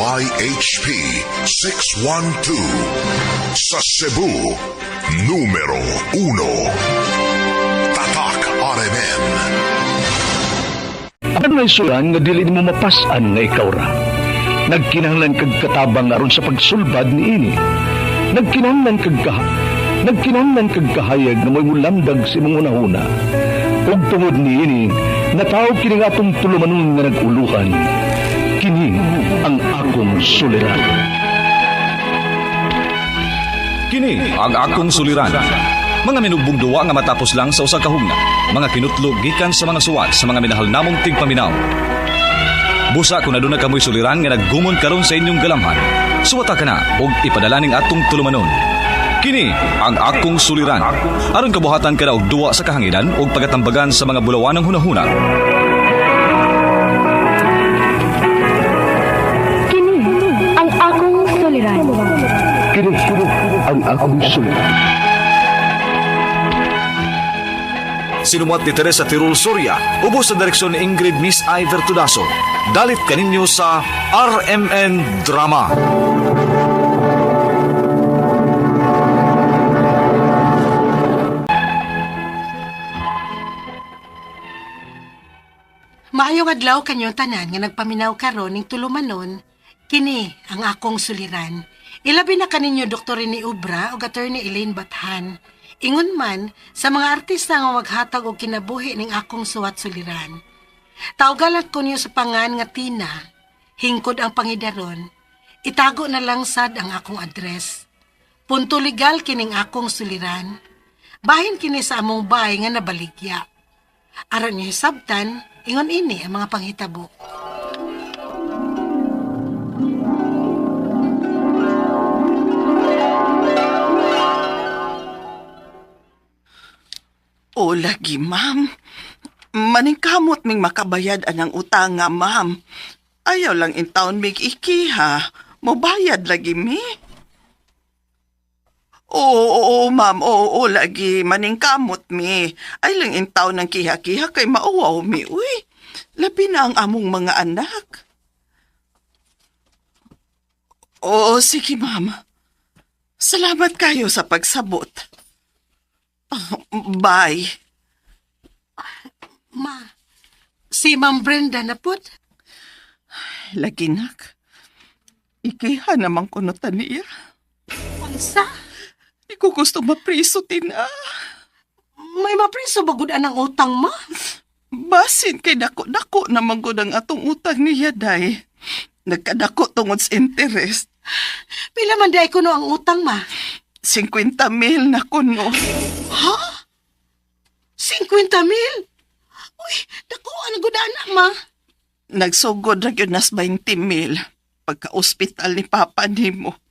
DYHP 612. Sa Cebu, numero 1. Tatak RMN. Adunay sulan nga dili nimo mapas-an nga ikaw ra. Nagkinahanglan kag katabang aron sa pagsulbad niini. Nagkinahanglan kag kahayag nga mo'y mulamdag sa imong hunahuna. Ug tungod niini, nataw kini nga atong tulumanon nga nag-uluhan. Kini ang akong suliran. Kini ang akong suliran. Mga minugbong duwa nga matapos lang sa usa ka hugna. Mga kinutlog gikan sa mga suwat sa mga minahal namong tigpaminaw. Busa kung aduna kamoy suliran nga naggumon karon sa inyong galamhan. Suwata ka na og ipadala ning atong tulumanon. Kini ang akong suliran. Aron kabuhatan ka na og duwa sa kahanginan og pagatambagan sa mga bulawanang hunahuna. Kini ang akong suliran. Kini ang akong suliran. Sinumuat ni Teresa Tirul Soria, ubos sa direksyon ni Ingrid Miss I. Vertudaso. Dalit kaninyo sa RMN Drama. Maayong adlaw kanyong tanan nga nagpaminaw karon ning tulumanon, kini ang akong suliran. Ilabi na kaninyo Dr. Rene Ubra ug Attorney Elaine Bathan. Ingon man sa mga artista nga maghatag og kinabuhi ning akong suwat suliran. Tawgalat ko niyo sa pangan nga Tina, hingkod ang pangidaron, itago na lang sad ang akong address. Punto legal kining akong suliran. Bahin kini sa among bahay nga nabaligya. Aron niyo hisabtan, ingon ini ang mga panghitabo. O lagi, ma'am. Maningkamot ming makabayad anang utang nga, ma'am. Ayaw lang in town mig iki, ha. Mobayad lagi mi. Oo, oo, ma'am. Oo, oo, lagi. Maningkamot mi. Ay lang in town ng kiha-kiha kay mauwaw mi. Uy, labi na ang among mga anak. Oo, sige, ma'am. Salamat kayo sa pagsabot. Ah, bye. Ma, si Ma'am Brenda na pud. Lagi nak. Ikiha naman kuno taniya. Unsa? Di ko gusto mapriso tina. May mapriso ba gud anang utang ma? Basin kay dako-dako naman gud ang atong utang niya day. Nagkadako tungod sa interest. Pila man di kuno ang utang ma? 50 mil na kuno. Ha? 50 mil? Uy, dako ang gud ana ma. Nagsugod ra gyud nas 20 mil pagka-ospital ni Papa nimo.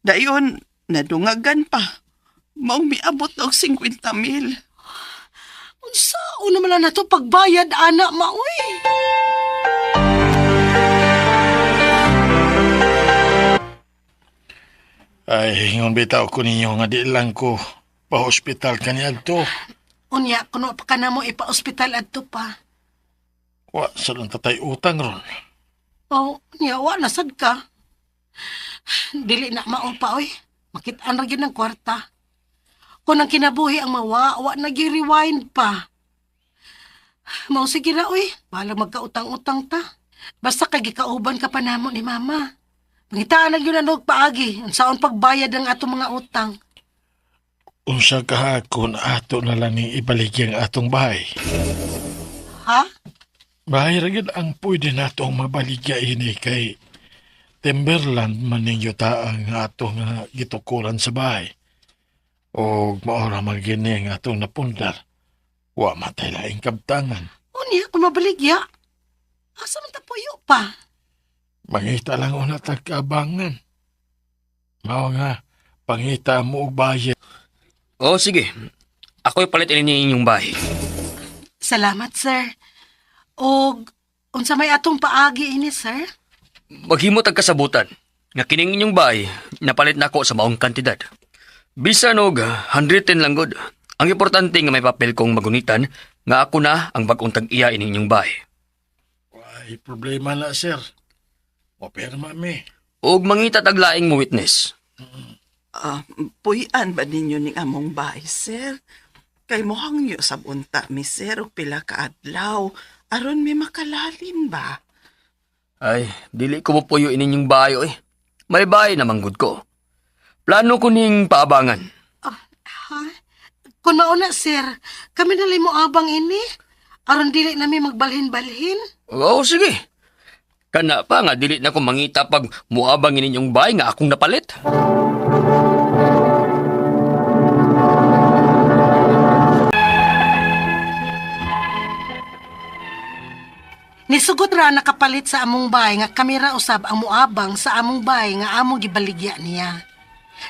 Dayon, nadungagan pa. Maong miabot na og 50 mil. Unsa una man lang nato pagbayad ana ma uy? Ay, ingon bitaw ko ninyo nga di lang ko pa-hospital kaniadto. Unya kuno pa ka namo ipa-ospital adto pa. Wa sa lang tatay utang ron. Oh, niya wa na sad ka. Dili na mao pa oy. Makit-an ra gyud ng kwarta. Kung ang kinabuhi ang mawa, wa na gyud rewind pa. Mao sige ra oy, bahalag magkautang-utang ta. Basta kay gikauban ka pa namo ni mama. Pangitaan na gyud ang paagi, unsaon pagbayad ang atong mga utang. Unsa kahakon ato na lang ning ibaligya ang atong bahay. Ha? Bahay ra gyud ang pwede nato ang mabaligya ini kay Timberland man ning yuta ang atong gitukuran sa bahay. O maora man gini ang atong napundar. Wa matay laing kabtangan. Unya kung mabaligya. Asa man ta puyo pa? Mangita lang una tagkaabangan. Mao nga, pangita mo og bayad. Oo, sige. Ako'y palit ini inyong bahay. Salamat, sir. Og unsa may atong paagi ini, sir? Maghimot ang kasabutan nga kining inyong bahay napalit nako sa maong kantidad. Bisan og 110 lang gud. Ang importante nga may papel kong magunitan nga ako na ang bag-ong tag-iya ini inyong bahay. Ay, problema na, sir. Mopirma mi. Ug mangita tag laing mo witness. Ah, puy-an ba ninyo ning among bahay, sir? Kay mohangyo sa unta mi, sir, og pila ka adlaw. Aron mi makalalim ba? Ay, dili ko mo puyo inyong bayo eh. May bahay naman gud ko. Plano ko ning paabangan. Ha? Kung mauna, sir, kami nalay mo abang ini. Aron dili nami magbalhin-balhin. Oo, sige. Kana pa nga dili na ko mangita pag muabang inyong bahay nga akong napalit. Nisugot ra nakapalit sa among bahay nga kami ra usab ang muabang sa among bahay nga among gibaligya niya.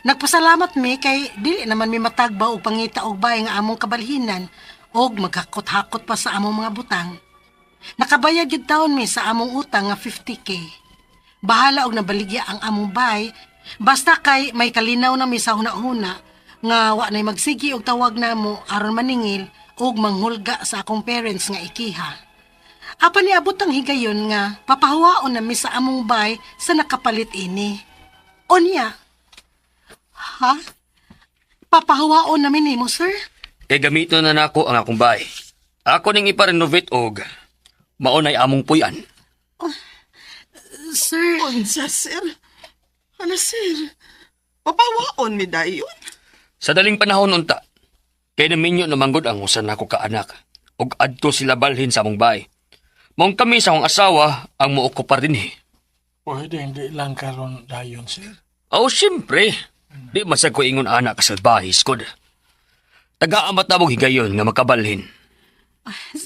Nagpasalamat mi kay dili naman mi matagbaw og pangita og bahay nga among kabalhinan og maghakot-hakot pa sa among mga butang. Nakabayad gyud taon mi sa among utang nga 50K. Bahala og nabaligya ang among bahay basta kay may kalinaw na mi sa huna-huna nga wa nay magsigi og tawag namo aron maningil og manghulga sa akong parents nga ikiha. Apan niabot ang higayon nga papahuwaon na mi sa among bay sa nakapalit ini. Onya. Ha? Papahuwaon na mi nimo, sir? Kay gamiton na nako ang akong bahay. Ako ning ipa-renovate og mao nay among puy-an. Sir, Unsa, sir? Hala, sir. Papawaon mi dayon. Sa daling panahon unta, kay naminyo namanggod ang usa nako ka anak ug adto sila balhin sa among bahay. Maong kami sa akong asawa ang mookupar dinhi. Pwede hindi lang karon dayon, sir. Oh, siyempre. Di masag ko ingon anak kasalbahis kod. Taga-amat na mong higayon nga makabalhin.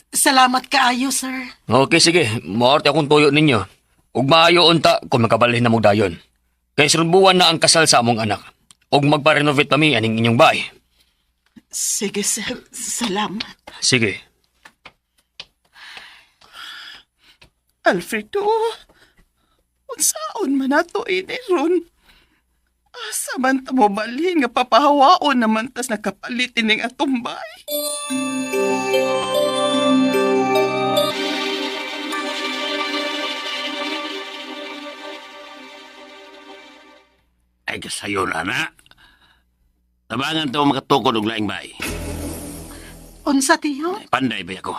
Salamat kaayo, sir. Okay, sige. Maarte akong tuyo ninyo. Ug maayo unta kung makabalhin na mo dayon. Kay sunod buwan na ang kasal sa among anak. Ug magpa-renovate pa mi aning inyong bahay. Sige, sir. Salamat. Sige. Alfredo, unsaon man nato ini ron? Asa man ta mo balhin nga papahawaon naman tas nakapalit ining atong bay? Ay kasayon, ana. Tabangan to makatukod og laing bay. Unsa tiyo? Panday ba ako?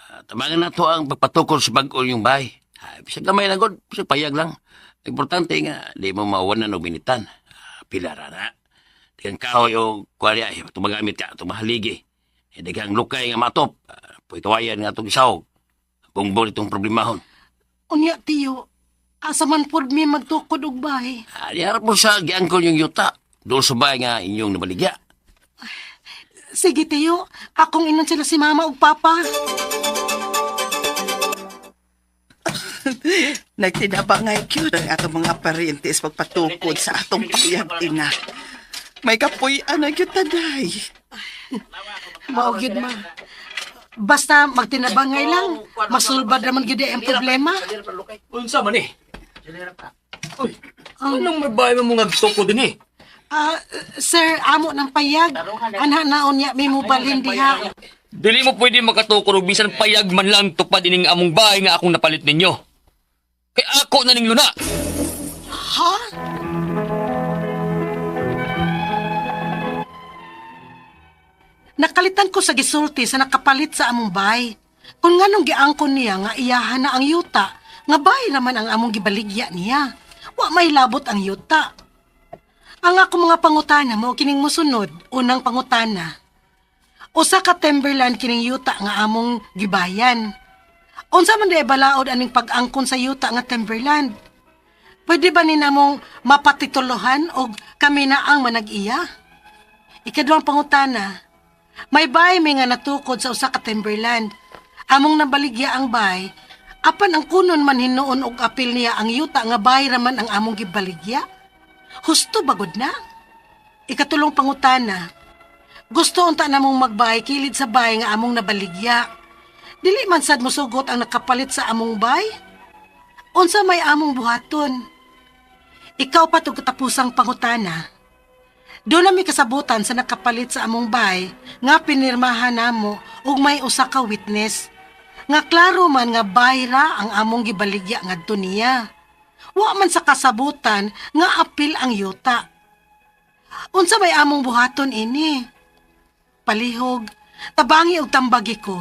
Ah, tabangan na to ang pagpatukod sa bag-o yung bay. Ah, bisag gamay na god, bisag payag lang. Importante nga, di mo mawanan og binitan. Ah, pila ra na. Daghang kahoy o kuwari ay, tumagamit ka, tumahaligi. Eh, daghang lukay nga matop. Ah, puwitawayan nga itong isawag. Bungbong itong problemahon. Unya tiyo. Asa man pod mi magtukod og bahay? Ah, di harap mo sa giangkon yung yuta. Doon sa bahay nga inyong nabaligya. Sige tiyo, akong inon sila si mama ug papa. Nagtinabangay gyud ang atong mga parintis pagpatukod sa atong payag ina. May kapuy-an na gyud taday. Mao gyud ma. Basta magtinabangay lang, masulbad naman gyud ang problema. Unsa man eh? Uy, anong may bahay mo nga gusto ko din eh? Ah, sir, amo ng payag. Anha naon niya may mubalhin diha. Dili mo pwede makatukod og bisan payag man lang tupad ining among bahay nga akong napalit ninyo. Kay ako na ning luna. Ha? Nakalitan ko sa gisulti sa nakapalit sa among bay. Kung nganong giangkon niya nga iyahan na ang yuta, nga bay naman ang among gibaligya niya. Wa may labot ang yuta. Ang ako mga pangutana mo kining mosunod, unang pangutana. Usa ka timberland kining yuta nga among gibayan. Unsa man di balaod aning pag-angkon sa yuta nga timberland? Pwede ba ni namong mapatituluhan og kami na ang manag-iya? Ikaduhang pangutana, may bahay may nga natukod sa usa ka timberland. Among nabaligya ang bahay, apan ang kunon man hinuon og apil niya ang yuta nga bahay raman ang among gibaligya. Husto bagod na. Ikatulong pangutana, gusto unta namong magbahay kilid sa bahay nga among nabaligya. Dili man sad mosugot ang nakapalit sa among bahay. Unsa may among buhaton? Ikaw pa tug katapusang pangutana. Doon na may kasabutan sa nakapalit sa among bay nga pinirmahan namo ug may usa ka witness. Nga klaro man nga bayra ang among gibaligya ngadto niya. Wa man sa kasabutan nga apil ang yuta. Unsa may among buhaton ini? Palihog, tabangi og tambagi ko.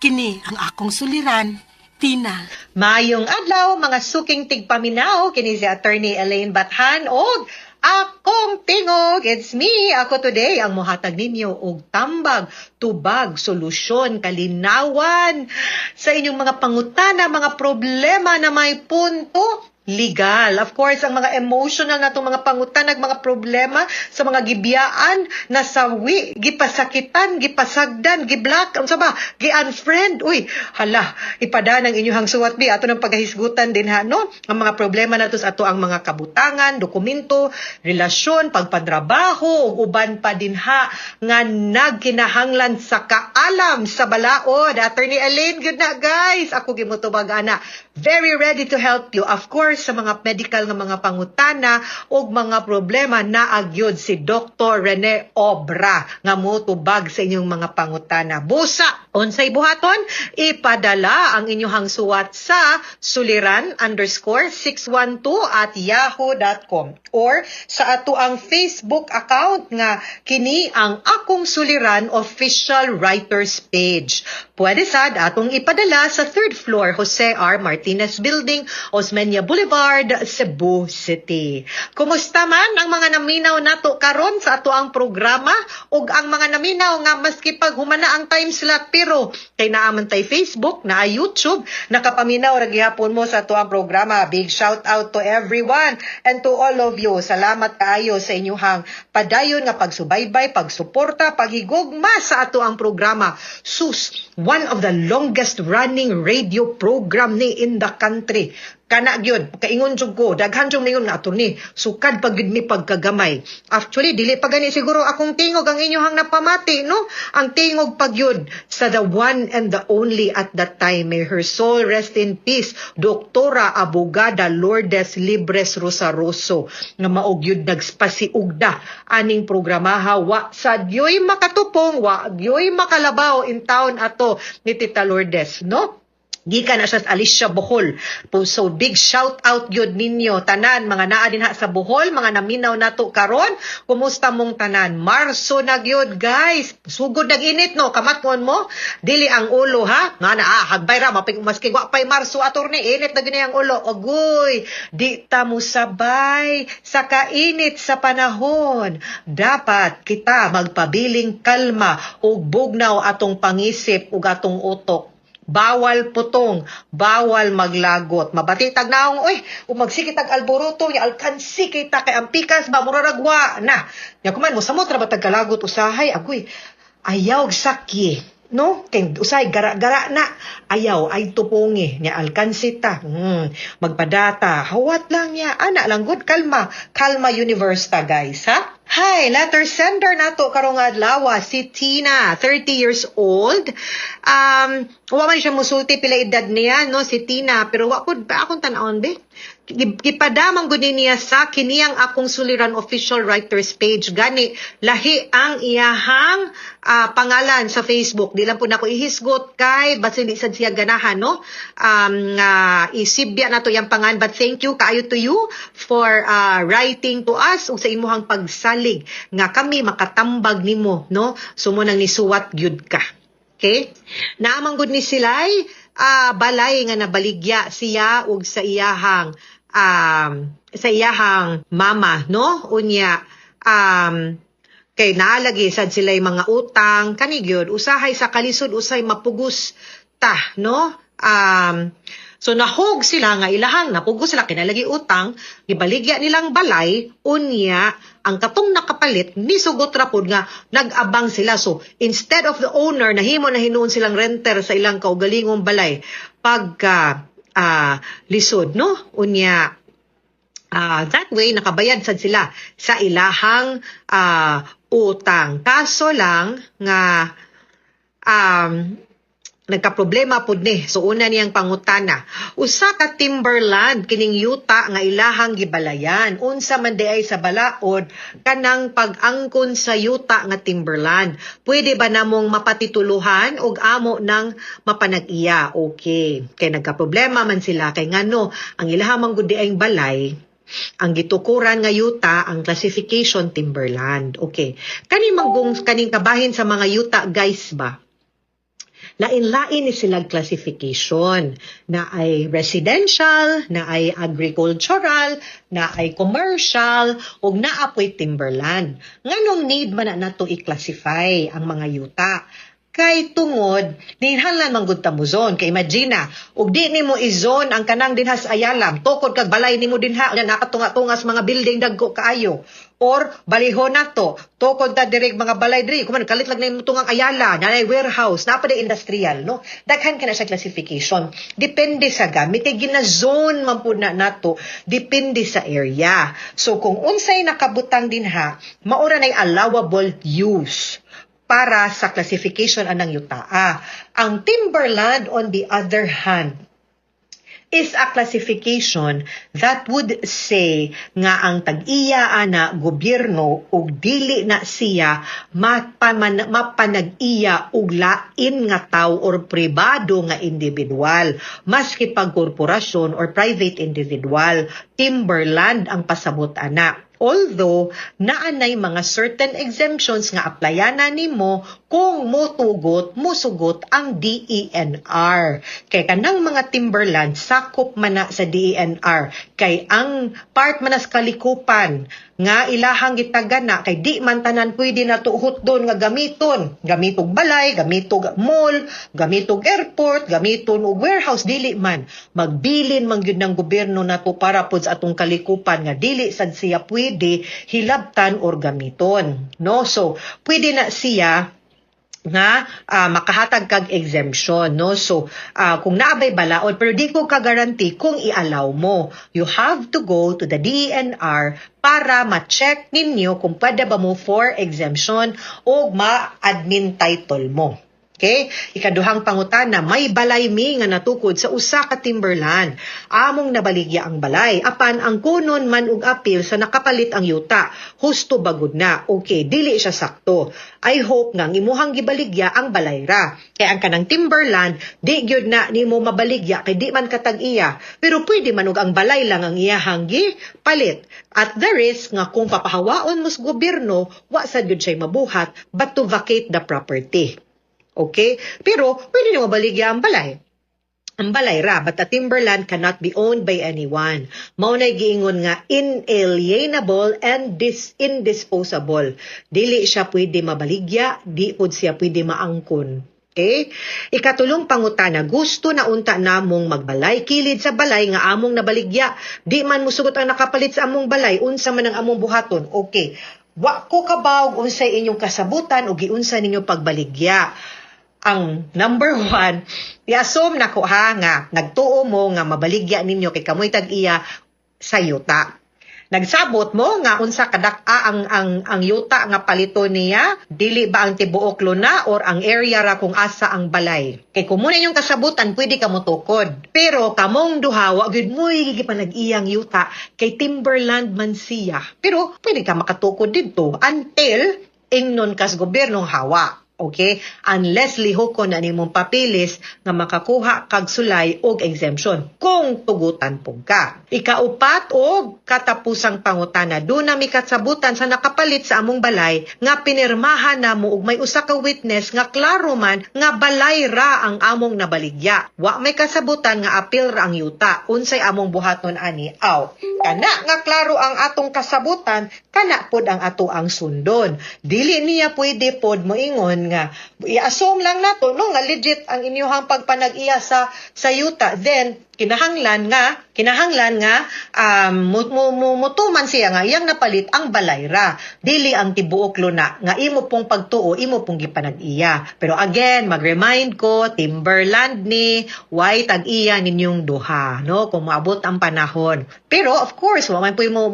Kini ang akong suliran, Tina. Mayong adlaw mga suking tigpaminaw, kini si Attorney Elaine Bathan og akong tingog. It's me, ako today ang mohatag ninyo og tambag, tubag, solusyon, kalinawan sa inyong mga pangutana, mga problema na may punto legal. Of course, ang mga emotional na itong mga pangutanag, mga problema sa mga gibiyaan, nasawi, gipasakitan, gipasagdan, giblock, unsa ba, gi-unfriend. Uy, hala, ipada ng inyong suwat bi ato ng paghahisgutan din ha, no? Ang mga problema nato sa ato ang mga kabutangan, dokumento, relasyon, pagpatrabaho, ug uban pa din ha nga nagkinahanglan sa kaalam sa balaod. Attorney Elaine, good na guys. Ako gimutubag ana. Very ready to help you. Of course, sa mga medical nga mga pangutana ug mga problema, naagyod si Dr. Rene Obra nga motubag sa inyong mga pangutana. Busa, unsay buhaton? Ipadala ang inyong suwat sa suliran_612@yahoo.com or sa ato ang Facebook account nga kini ang Akong Suliran Official Writers Page. Pwede sad atong ipadala sa third floor, Jose R. Martinez Building, Osmeña Boulevard, Cebu City. Kumusta man ang mga naminaw nato karon sa ato ang programa ug ang mga naminaw nga maski pag humana ang time slot pero kay naa man tay Facebook, naa YouTube, nakapaminaw ra gihapon mo sa ato ang programa. Big shout out to everyone and to all of you. Salamat kaayo sa inyuhang padayon nga pagsubaybay, pagsuporta, paghigugma sa ato ang programa. Sus, one of the longest running radio program ni in the country. Kana gyud, kaingon jud ko, daghan jud ningon nga, "Attorney, sukad pa gyud mi pagkagamay." Actually, dili pa gani siguro akong tingog ang inyohang napamati, no? Ang tingog pa gyud sa the one and the only at that time, may her soul rest in peace, Doktora Abogada Lourdes Libres Rosaroso, nga mao gyud nagspasiugda aning programaha. Wa sa gyoy makatupong, wa gyoy makalabaw in town ato ni Tita Lourdes, no? Gikan na siya sa Alicia, Bohol. So big shout out gyud ninyo tanan mga naa dinha sa Bohol, mga naminaw nato karon. Kumusta mong tanan? Marso na gyud, guys. Sugod nag-init, no, kamatngon mo. Dili ang ulo ha. Nga na ah, hagbay ra mapig maski wa pay Marso, attorney, init na gyud ang ulo. Agoy, di ta mo sabay sa kainit sa panahon. Dapat kita magpabiling kalma ug bugnaw atong pangisip ug atong utok. Bawal putong, bawal maglagot. Mabati tag naong, oy, ug magsige tag alboroto, ya alkansi kita kay ang pikas ba muraragwa na. Nya kuman mo samot ra ba tag kalagot usahay, agoy. Ayaw sakyi. No? Kay usahay gara-gara na. Ayaw ay tupongi nya alkansi ta. Magpadata, hawat lang niya. Ana lang good, kalma. Kalma universe ta, guys, ha? Hi, letter sender nato karong adlaw si Tina, 30 years old. Wa man siya musulti pila edad niya, no, si Tina, pero wa pud pa akong tan-awon be. Gipadamang gud niya sa kiniyang Akong Suliran Official Writers Page. Gani lahi ang iyahang pangalan sa Facebook. Di lang po nako ihisgot kay basin di sad siya ganahan, no, isibya nato iyang pangalan, but thank you kaayo to you for writing to us ug sa imuhang pagsalig nga kami makatambag nimo, no? So mo nang nisuwat gyud ka. Okay? Naamang gud ni sila'y balay nga nabaligya siya ug sa iyahang mama, no? Unya kay naalagi sad sila'y mga utang kani gyud, usahay sa kalisod, usay mapugos ta, no? So nahog sila nga ilahang napugos sila kinalagi utang, gibaligya nilang balay, unya ang katong nakapalit nisugot ra pod nga nag-abang sila. So instead of the owner, nahimo na hinuon silang renter sa ilang kaugalingong balay pagka lisod, no? Unya that way nakabayad sad sila sa ilahang utang. Kaso lang nga Nagka-problema pud ni. So una niyang pangutana. Usa ka timberland kining yuta nga ilahang gibalayan. Unsa man di ay sa balaod kanang pag-angkon sa yuta nga timberland? Pwede ba namong mapatituluhan og amo ng mapanag-iya? Okay. Kay nagka-problema man sila kay ngano ang ilahang man gud di ay balay, ang gitukuran nga yuta, ang classification timberland. Okay. Kani manggong kaning kabahin sa mga yuta, guys, ba? Lain-lain ni sila classification na ay residential, na ay agricultural, na ay commercial, ug naa po'y timberland. Nganong need man na nato i-classify ang mga yuta? Kay tungod, ninhalan man gud ta mo zone. Kay imagine na, ug di nimo i-zone ang kanang dinha sa Ayala, tukod kag balay nimo dinha, nya nakatunga-tungas mga building dagko kaayo. Or balihon nato, tukod ta direk mga balay diri, kuman kalit lang nimo tungang Ayala, naay warehouse, naa pa di industrial, no? Daghan ka na sa classification. Depende sa gamit kay gina-zone man pud na nato, depende sa area. So kung unsay nakabutang dinha, maura nay allowable use para sa classification anang yutaa. Ang timberland, on the other hand, is a classification that would say nga ang tag-iya ana gobyerno ug dili na siya mapanag-iya og lain nga tawo or pribado nga individual, maski pag korporasyon or private individual. Timberland ang pasabot ana. Although, naanay mga certain exemptions nga applyanan nimo kung motugot, musugot ang DENR. Kay kanang mga timberland, sakop man na sa DENR. Kay ang part man na sa kalikupan nga ilahang gitagana, kay di man tanan pwede na tuhot doon nga gamiton. Gamitog balay, gamitog mall, gamitog airport, gamiton og warehouse, dili man. Magbilin man gyud ng gobyerno nato para pod sa atong kalikupan nga dili sad siya pwede hilabtan or gamiton. No? So, pwede na siya nga makahatag kag exemption, no? So kung naabay balaod, pero di ko ka-guarantee kung i-allow mo. You have to go to the DENR para ma-check ninyo kung pwede ba mo for exemption o ma-admin title mo. Okay? Ikaduhang pangutana, may balay mi nga natukod sa usa ka timberland. Among nabaligya ang balay apan ang kunon man og apil sa nakapalit ang yuta. Husto ba gud na? Okay, dili siya sakto. I hope nga ang imuhang gibaligya ang balay ra. Kay ang kanang timberland, di gyud na nimo mabaligya kay di man katag-iya. Pero pwede man og ang balay lang ang iyahang gipalit. At the risk nga kung papahawaon mo sa gobyerno, wa sad gyud siya mabuhat but to vacate the property. Okay? Pero pwede nimo mabaligya ang balay. Ang balay ra, but a timberland cannot be owned by anyone. Mao nay giingon nga inalienable and indisposable. Dili siya pwede mabaligya, di pud siya pwede maangkon. Okay? Ikatulong pangutana, gusto na unta namong magbalay kilid sa balay nga among nabaligya. Di man musugot ang nakapalit sa among balay, unsa man ang among buhaton? Okay. Wa ko kabaw unsay inyong kasabutan o giunsa ninyo pagbaligya. Ang number one, i-assume na ko ha nga nagtuo mo nga mabaligya ninyo kay kamoy tag-iya sa yuta. Nagsabot mo nga unsa kadak-a ang yuta nga palito niya, dili ba ang tibuok luna or ang area ra kung asa ang balay. Kay kung muna inyong kasabutan, pwede ka motukod. Pero kamong duha, wa gyud mo'y gipanag-iyang yuta kay timberland man siya. Pero pwede ka makatukod didto until ingnon kas gobyernong hawa. Okay? Unless lihokon na nimong papilis nga makakuha kag sulay og exemption kung tugutan pug ka. Ikaupat og katapusang pangutana, duna mi kasabutan sa nakapalit sa among balay nga pinirmahan namo og may usa ka witness nga klaro man nga balay ra ang among nabaligya. Wa may kasabutan nga apil ra ang yuta. Unsay among buhaton ani? Aw, kana nga klaro ang atong kasabutan, kana pod ang ato ang sundon. Dili niya pwede pod moingon nga i-assume lang nato, no, nga legit ang inyuhang pagpanag-iya sa yuta, then Kinahanglan nga mutuman siya nga iyang napalit ang balayra, dili ang tibuok luna nga imo pong pagtuo, imo pong gipanag-iya. Pero again, mag-remind ko, timberland ni way tag-iya ninyong duha, no, kung moabot ang panahon. Pero of course, wa man puy mo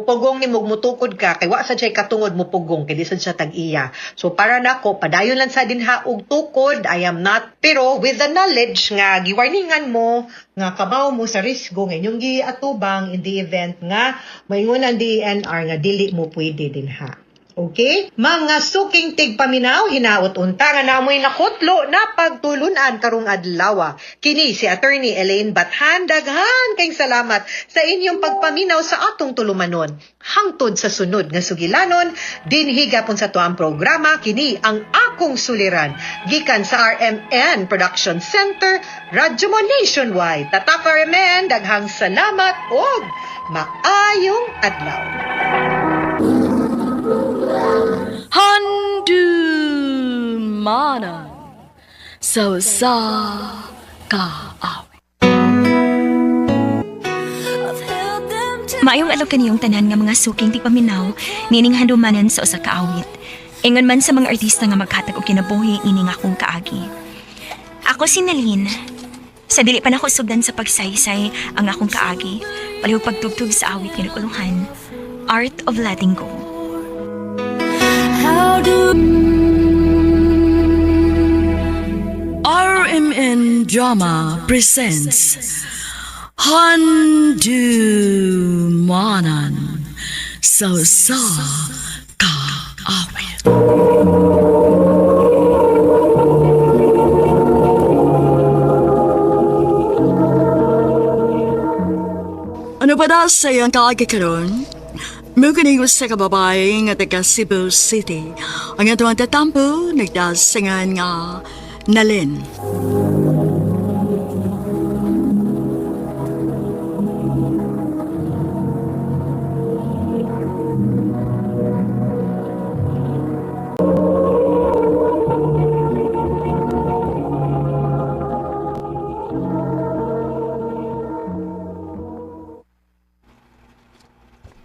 pugong nimo, mutukod ka kay wa sa siya katungod mo pugong kay di sad siya tag-iya. So para nako, padayon lang sa dinha og tukod. I am not, pero with the knowledge nga giwarningan mo nga kabaw mo sa risgo nga inyong giatubang in the event nga maingon ang DENR nga dili mo pwede dinha. Okay? Mga suking tigpaminaw, hinaot unta nga namoy nakutlo na pagtulunan karong adlaw. Kini si Attorney Elaine Bathan, daghan kayong salamat sa inyong pagpaminaw sa atong tulumanon. Hangtod sa sunod nga sugilanon, dinhi gapon sa tuang programa, kini ang Akong Suliran. Gikan sa RMN Production Center, Radyo Mo Nationwide. Tatak RMN, daghang salamat og maayong adlaw. Handumanan sa usa ka awit. Maayong adlaw kaniyong tanan nga mga suking tigpaminaw nining handumanan sa usa ka awit. Ingon man sa mga artista nga maghatag og kinabuhi ining akong kaagi. Ako si Nalin. Sa dili pa nako sugdan sa pagsaysay ang akong kaagi, palihog pagtugtog sa awit nga nagulungan, Art of Letting Go. RMN Drama presents Handumanan sa usa ka awit. Ano pa daw sa iyong kaagi karon? Mukinig sa kababae nga taga Cebu City. Ang atong tatampo nagdasingan nga Nalin.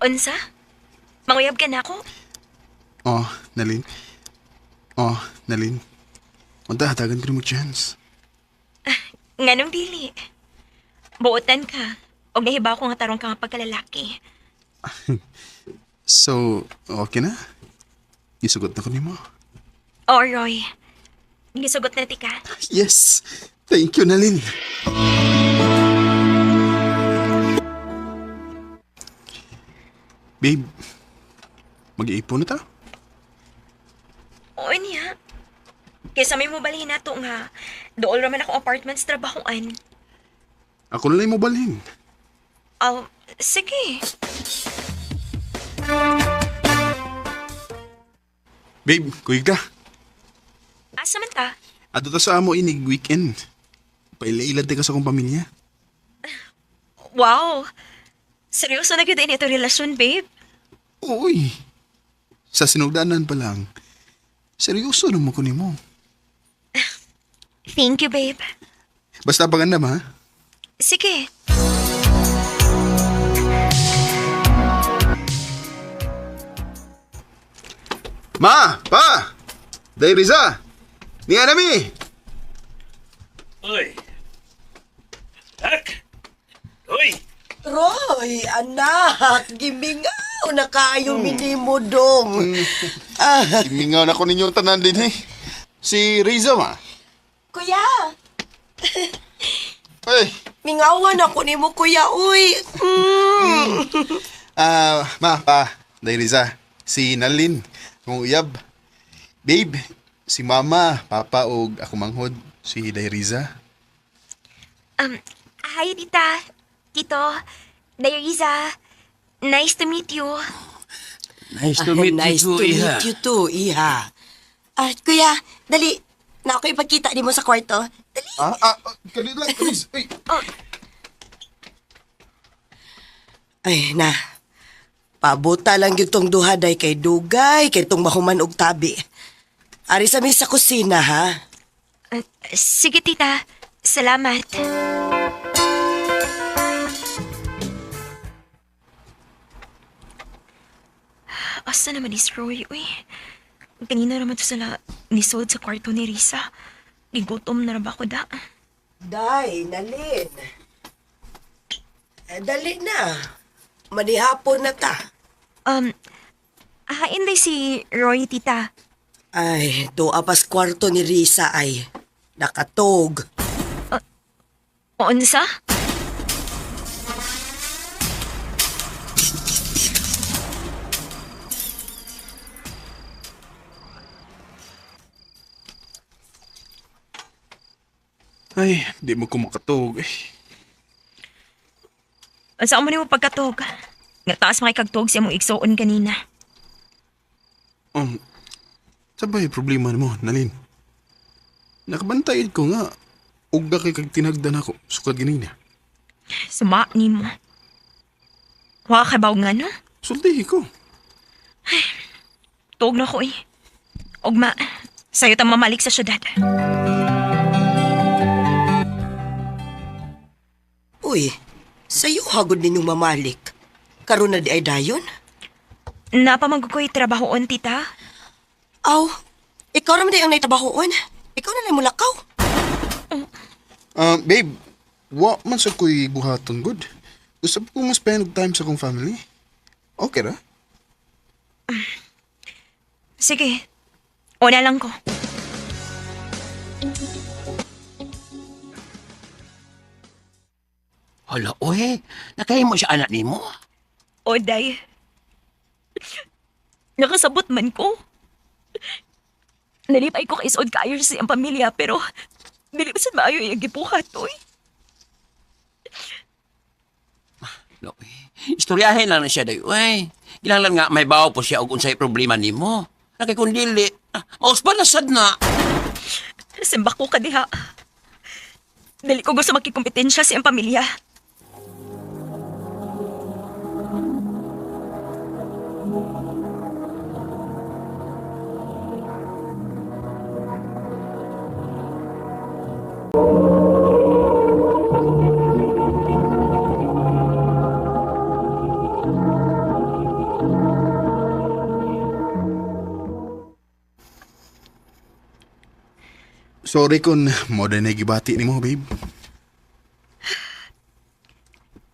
Unsa? Manguyab ka na ako? Oh, Nalin. Oh, Nalin. Unta, hatagan ko mo chance. Nganong dili? Buotan ka. Og nahibaw ko nga tarong ka nga pagkalalaki. So, okay na? Isugot na ko nimo. Oh, Roy. Gisugot na tika. Yes! Thank you, Nalin. Babe, mag-iipon na ta? Oo niya. Kaysa may mobalhin na to nga. Dool raman akong apartment sa trabahoan. Ako na lang mobalhin. Oh, sige. Babe, kuy ka. Asa man ta? Ato ta sa amo inig weekend. Paila-ilad ka sa akong pamilya. Wow! Seryoso na gyud ini ito relasyon, babe. Uy, sa sinugdanan pa lang, seryoso naman ko nimo. Thank you, babe. Basta pagandam ha? Sige. Ma! Pa! Day Riza! Ni Anami! Uy. Tak. Uy. Roy, anak, gimingaw na kayo minimo dong. Ah, Imingaw na ko ninyong tanan din eh. Si Riza ma. Kuya, Ay, mingawan ako nimo kuya, uy. Ma, pa, Day Riza. Si Nalin, akong uyab. Babe, si Mama, Papa og ako manghod, si Day Riza. Hi, tita. Tito. Dayariza. Nice to meet you. Nice to meet Nice you too, to iha. meet you too, iha. Ah, kuya, dali. Na ako ipagkita nimo sa kwarto. Dali. Kali lang, please. Ay. Ay, na. Pabuta lang gyud tong duha day kay dugay kay tong mahuman og tabi. Ari sa mi sa kusina ha. Sige, tita. Salamat. Asa naman ni Roy, uy? Kanina naman to sila nisod sa kwarto ni Risa. Gigutom na ra ba ko da? Day, Nalin. Eh, dali na. Manihapon na ta. Hain day si Roy, tita. Ay, doa pas kwarto ni Risa ay. Nakatog. Unsa? Ay, di mo ko makatog. Eh. Unsa mo nimo pagkatog? Nga taas makikagtog sa imong igsuon kanina. Um, sabay problema mo, Nalin. Nakabantayid ko nga. Ugda kay kag tinagdan ako, sukad ganina. Suma nimo. Wa ka baw nga no? Sultihi ko. Tuog na ko eh. Ugma, sayo ta mamalik sa syudad. Uy, sayo hagod ninyong mamalik. Karon na di ay dayon? Napamanggukoy trabahoon, tita. Aw, ikaw raman di ang naitabahoon. Ikaw na lang mulakaw. Ah, babe, wa man sa ko'y buhaton good. Gusto ko mo spend og time sa akong family. Okay ra? Sige, una lang ko. Hala, oy, nakahimo siya anak nimo. O, day. Nakasabot man ko. Nalipay ko kay isuod kaayo sa iyang pamilya, pero dili pa sad maayo iyang gibuhat, oy. No, istoryahin lang na siya day, oy. Kinahanglan nga may bawo po siya og unsay problema nimo. Nakay kun dili, mauspa na sad na. Simba ko ka diha. Dili ko gusto makikompetensya sa iyang pamilya. Sorry kung mo na gibati nimo, babe.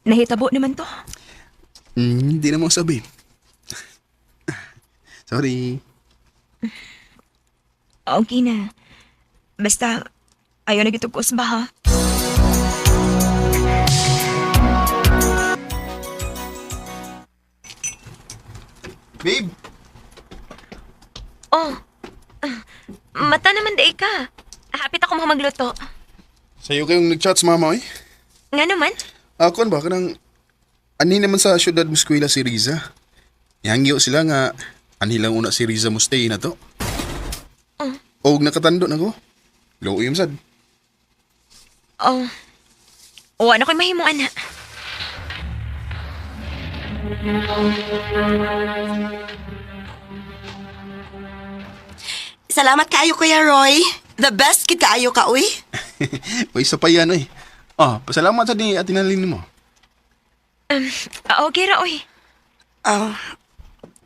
Nahitabo naman to. Hindi na mo sabi. Sorry. Okay na. Basta, ayaw na gitog ba ha? Babe, Oh, mata naman day ka. Hapit ako magluto. sa'yo kayong nag-chat sa mama, eh. Nga naman? Ako ba, kanang... Ani naman sa syudad mo eskwela si Riza. Yangyo sila nga, ani lang una si Riza mo stay na to. Og nakatando na ko. Luoy sad. Oh. O, ano ko'y mahimo, ana? Salamat kaayo, Kuya Roy. The best kid kaayo ka, uy. May isa pa yan, eh. Ah, pasalamat sa ni Ate Nalin mo. Okay ra, oy. Oh,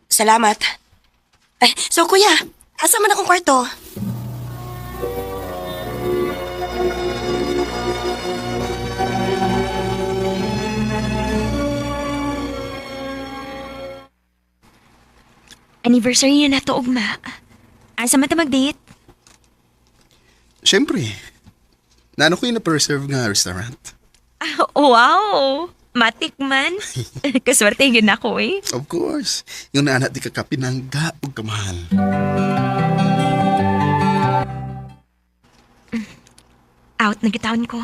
salamat. Ay, so kuya, asa man akong kwarto? Anniversary na nato, ugma. Asa man ta mag-date? Siyempre. Naano ko yung na-preserve nga restaurant. Ah, wow! Matik man. Kaswerte yun ako, eh. Of course. Yung naanak di ka kapinangga o kamahal. Out na gitawon ko.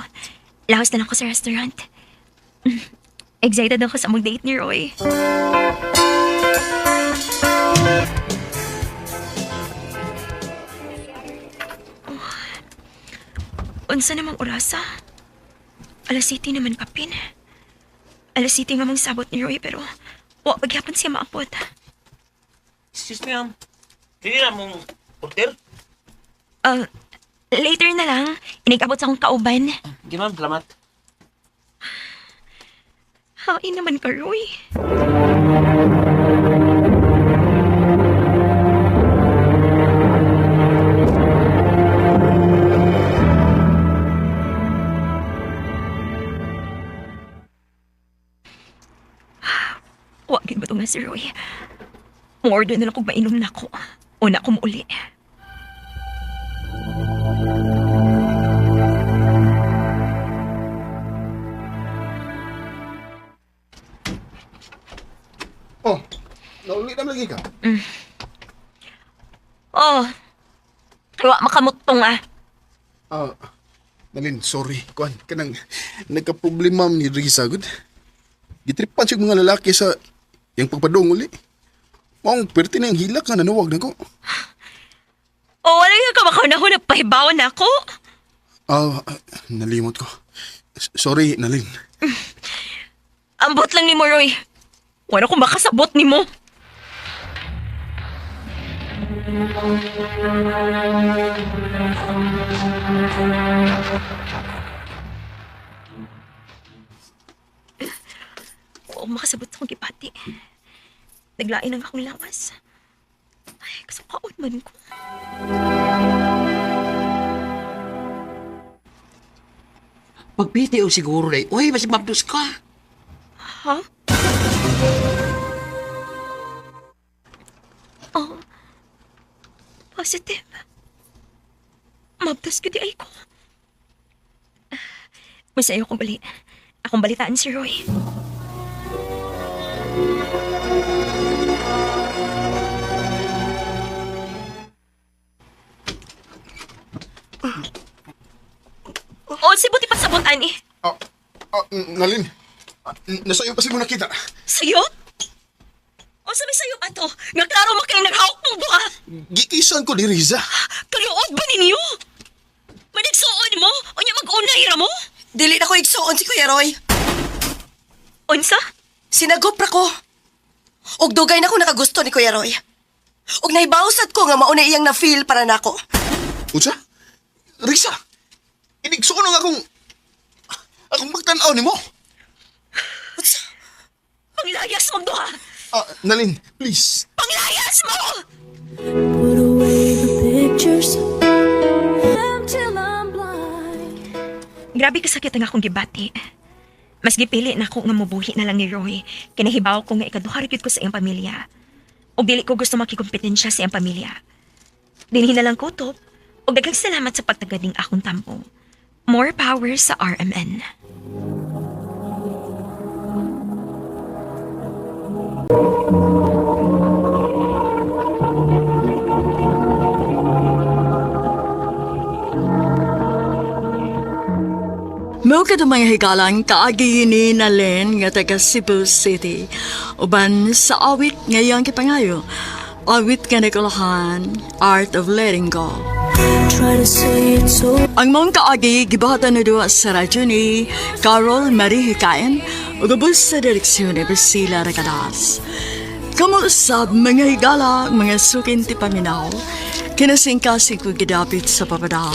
Lahos na lang ko sa restaurant. Excited ako sa mag-date ni Roy. Oh. Unsa namang orasa? Alas 7 naman kapin. Alas 7 nga mang sabot ni Roy pero wa pagyapon siya maabot. Excuse me, ma'am. Dili na mong order? Later na lang, inigabot sa akong kauban. Sige, ma'am. Salamat. Hain naman ka, Roy. Wagin ba ito nga si Roy? Mo-order na lang kung mainom na ako. Una ko muuli. Oh, nauli na lagi ka. Oh, wa makamutong ah. Ah, Nalin, sorry. Kuan, kanang nagka-problema ni Riza, gud. Gitripan siya mga lalaki sa yang pagpadong uli. Maong perti na yung hilak nga nanuwag na ko. Oh, wala yung kamakaw na nagpahibawan na ako. Ah, nalimot ko. Sorry, Nalin. Ambot lang ni mo, Roy. Wala ko makasabot ni mo. Oo, makasabot sa akong gipati. Naglain ang akong lawas. Ay, kasukaon man ko. Pagpiti o siguro na uy, masig mabdos ka. Ha? Oh. Positive. Mabdos ko di ay ko. Masayo kong uli. Akong balitaan si Roy. Oh, si buti pa sabot, ani. Ah, Nalin. Nasa iyo pa mo nakita. Sayop? O sabi sayop ato? Nga klaro makayong naghawak mong buha. Gikisan ko ni Riza. Kaluod ba ninyo? Manigsuon mo? O niya mag-unay ra mo? Dili na ko igsuon si Kuya Roy. Unsa? Sinagop ra ko. Og dugay na ko nakagusto ni Kuya Roy. Og nahibawsat ko nga mauna iyang na-feel para nako. Unsa? Riza! Inigsuon ang akong magtan-aw nimo. Unsa? Panglayas mong duha! Ah, Nalin, please. Panglayas mo! Put away the pictures till I'm blind. Grabe kasakit ang akong gibati. Mas gipili na ako nga mubuhi na lang ni Roy. Kinahibaw ko nga ikaduha ra gyud ko sa iyang pamilya. Og dili ko gusto makikompetensya sa iyang pamilya. Dinhi na lang ko top. Og daghang salamat sa pagtagad ning akong tampo. More power sa RMN. Mao kadto mga higalang kaagi ni Nalen nga taga Cebu City. Uban sa awit ngayong kipangayo. Awit nga nakulahan, Art of Letting Go. Try to say it's over. Ang mong kaagi gibahatan na duwa sa radyo ni Carol Marie Hikayan ug ubos sa direksyon ni Priscilla Recadas. Kamuusab mga higala, mga sukin ti paminaw, kinasingkasing ko gidapit sa papada.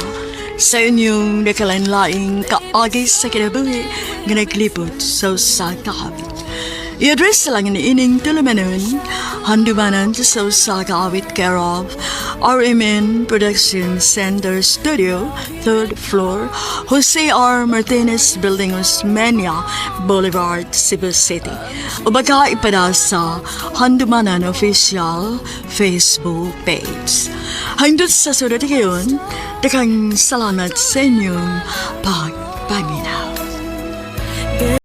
Sa inyong nakalanlaing kaagi sa kinabuhi nga naglibot sa usa ka awit. I-address lang ni ining tulumanon, handumanan sa usa ka awit care of RMN Production Center Studio, third floor, Jose R. Martinez Building, Osmeña Boulevard, Cebu City. O baka ipada sa Handumanan Official Facebook page. Hangdot sa sunod ngayon, daghang salamat sa inyong pagpaminaw.